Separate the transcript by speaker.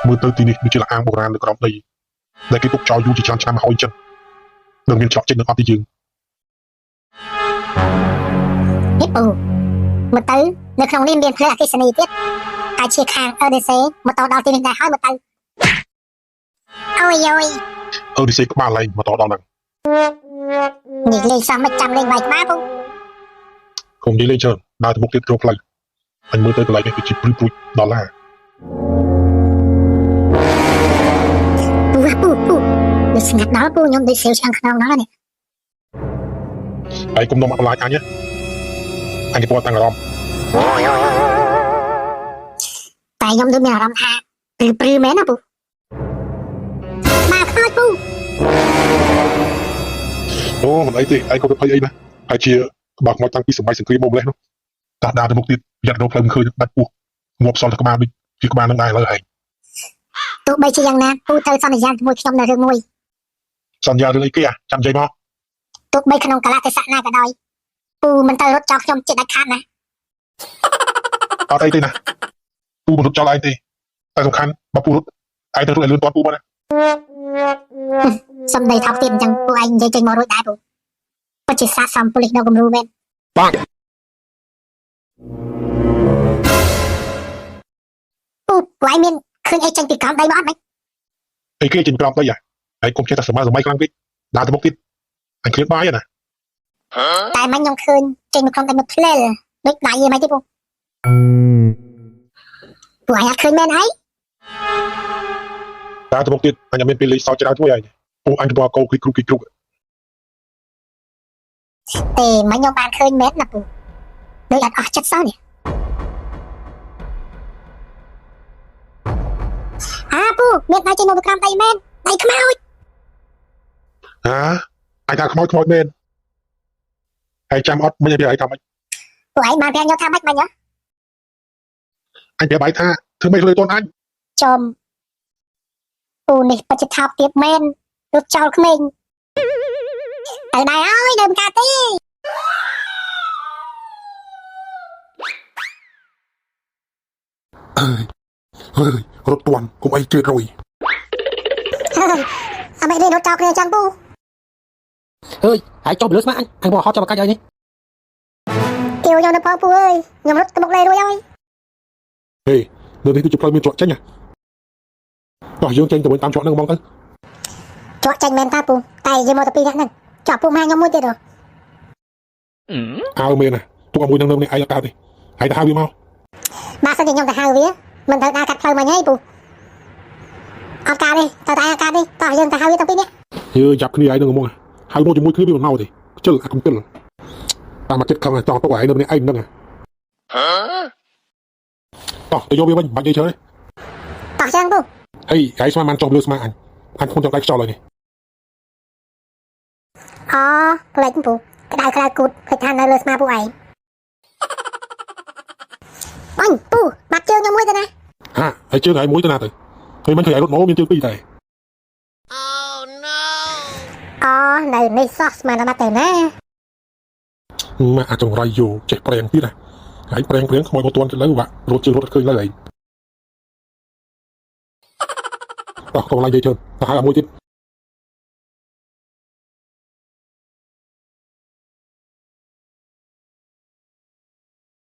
Speaker 1: មើលទៅទីនេះដូចជាល្អាងបុរាណនៅក្រោមដីដែលគេទុកចោលយូរជាច្រើនឆ្នាំមកហើយអញ្ចឹងនឹងមានច្រកចេញនឹងអត់ទេយើង
Speaker 2: នេះពូមើលទៅនៅក្នុងនេះមានភ្លើងអគ្គិសនីទៀតតែជាខាង EDC មកតដល់ទីនេះដែរហើយមើលទៅអូយអូយ
Speaker 1: អឺឌីសេក្បាលឡើងមកតដល់ហ្នឹង
Speaker 2: និយាយលេងសោះមិនចាំលេងវាយក្បាលពូ
Speaker 1: កុំនិយាយលេងច្រើនដើរទៅមុខទៀតរកផ្លូវអញមើលទៅកន្លែងនេះគឺជាព្រឺព្រួចដុល្លារ
Speaker 2: ពូពូពូវាស្ងាត់ដល់ពូខ្ញុំដូចសៀវឆ្អឹងខ្នងដល់នេះ
Speaker 1: ហើយកុំនាំអបលាយអញណាអញទៅតាំងអារម្មណ៍
Speaker 2: តែខ្ញុំដូចមានអារម្មណ៍ថាព្រឺព្រឺមែនណាពូមកខ្មោចពូ
Speaker 1: អូមិនអីទេឯងក៏ទៅភ័យអីណាហើយជាក្បាលខ្មោចតាំងពីសម័យសង្គ្រាមមកម្លេះនោះតាដើរទៅមុខទៀតប្រយ័ត្នរកផ្លូវមិនឃើញដាច់ពោះងាប់សល់តែក្បាលដូចជាក្បាលនឹងដែរឥឡូវឯង
Speaker 2: ទោះបីជាយ៉ាងណាពូត្រូវសន្យាជាមួយខ្ញុំនៅរឿងមួយ
Speaker 1: សន្យារឿងអីគេអាចាំនិយាយមក
Speaker 2: ទោះបីក្នុងកាលៈទេសៈណាក៏ដោយពូមិនត្រូវរត់ចោលខ្ញុំជាដាច់ខាតណា
Speaker 1: អត់អីទេណាពូមិនរត់ចោលឯងទេតែសំខាន់បើពូរត់ឯងត្រូវរត់ឲ្យលឿនទាន់ពូមកណា
Speaker 2: សំដីថោកទៀតអញ្ចឹងពូឯងនិយាយចេញមករួចដែរពូពិតជាសាកសមប៉ូលីសនៅគំរូមែនពូពូឯងមានឃើញអីចេញពីក្រោមដីមកអត់ម៉េច
Speaker 1: អីគេចេញក្រោមដីអាឯងកុំចេះតែសម័យសម័យខ្លាំងពេកដើរទៅមុខទៀតអញឃ្លានបាយណា
Speaker 2: តែមិញខ្ញុំឃើញចេញមកក្រោមដីមកផ្លែលដូចដៃអីម៉េចទេពូពូឯងអត់ឃើញមែនអី
Speaker 1: ដើរទៅមុខទៀតអញអត់មានពេលលេងសើចច្រើនជួយឯងពូអញកំពុងកោគ្រីគ្រូគ្រីគ្រូ
Speaker 2: ទេមិញខ្ញុំបានឃើញមែនណាពូដូចអត់អស់ចិត្តសោះនេះអាពូមានដៃចេញមកពីក្រោមដីមែនដៃខ្មោច
Speaker 1: ហាអញថាខ្មោចខ្មោចមែនហើយចាំអត់មិនឲ្យឯងថាម៉េច
Speaker 2: ពូឯងបានប្រាប់ខ្ញុំថាម៉េចមិញហ៎
Speaker 1: អញប្រាប់ឯងថាធ្វើម៉េចលុយតនអញ
Speaker 2: ចំពូនេះពិតជាថោកទៀតមែនរត់ចោលក្មេងទៅដែរហើយនៅមិនកើតទេ
Speaker 1: អើយអើយរត់តន់កុំអីជឿតរុយ
Speaker 2: អត់មិនរៀនរត់ចោលគ្នាចឹងពូ
Speaker 3: អើយហើយចុះពីលើស្មាអញអញមកហត់ចាំកាច់ឲ្យនេះ
Speaker 2: អៀវខ្ញុំទៅផងពូអើយខ្ញុំរត់ទៅមុខលេរួចហើយ
Speaker 1: ហេនៅនេះគឺជាផ្លូវមានច្រកចេញណាតោះយើងចេញទៅវិញតាមច្រកហ្នឹងហ្មងទៅ
Speaker 2: ជាក់ចេញមែនតាពូតែយើងមកតែពីរនាក់ហ្នឹងចោះពូម៉ែខ្ញុំមួយទៀតហ៎
Speaker 1: អើមែនណាទុកឲ្យមួយនឹងនៅនេះឯងអត់កើតទេហើយទៅហៅវាមក
Speaker 2: បើសិនជាខ្ញុំទៅហៅវាមិនត្រូវដើរកាត់ផ្លូវមិញហីពូអត់កើតទេតើតែអត់កើតទេតោះយើងទៅហៅវាទាំងពីរនាក់
Speaker 1: យើចាប់គ្នាឯងនឹងហ្មងហៅមកជាមួយគ្នាវាមិនមកទេខ្ជិលអាកំទិលតាមមកចិត្តខំចង់ទុកឯងនៅនេះឯងហ្នឹងតោះទៅយកវាវិញបាច់និយាយច្រើនទេ
Speaker 2: តោះចឹងពូ
Speaker 1: ហេឯងស្មានបានចុះលើស្មាអញអញធ្ងន់ចង់ដៃខ្យល់ហើយនេះ
Speaker 2: អូផ្លេចពូក្តៅក្តៅគូតភ្លេចថានៅលើស្មាពូឯងអញពូបាត់ជើងខ្ញុំមួយទៅណា
Speaker 1: ហាហើយជើងឯងមួយទៅណាទៅហើយមិនឃើញឯងរត់មកមានជើងពីរតែ
Speaker 2: អូនៅនេះសោះស្មានដល់បាត់ទៅណា
Speaker 1: ម៉ាក់អាចង្រៃយោចេះប្រេងទៀតណាហើយប្រេងប្រេងខ្មោចមកតន់ទៅលើវ៉ាក់រត់ជើងរត់អត់ឃើញលើឯងតោះកុំឡើងនិយាយច្រើនទៅហៅអាមួយទៀត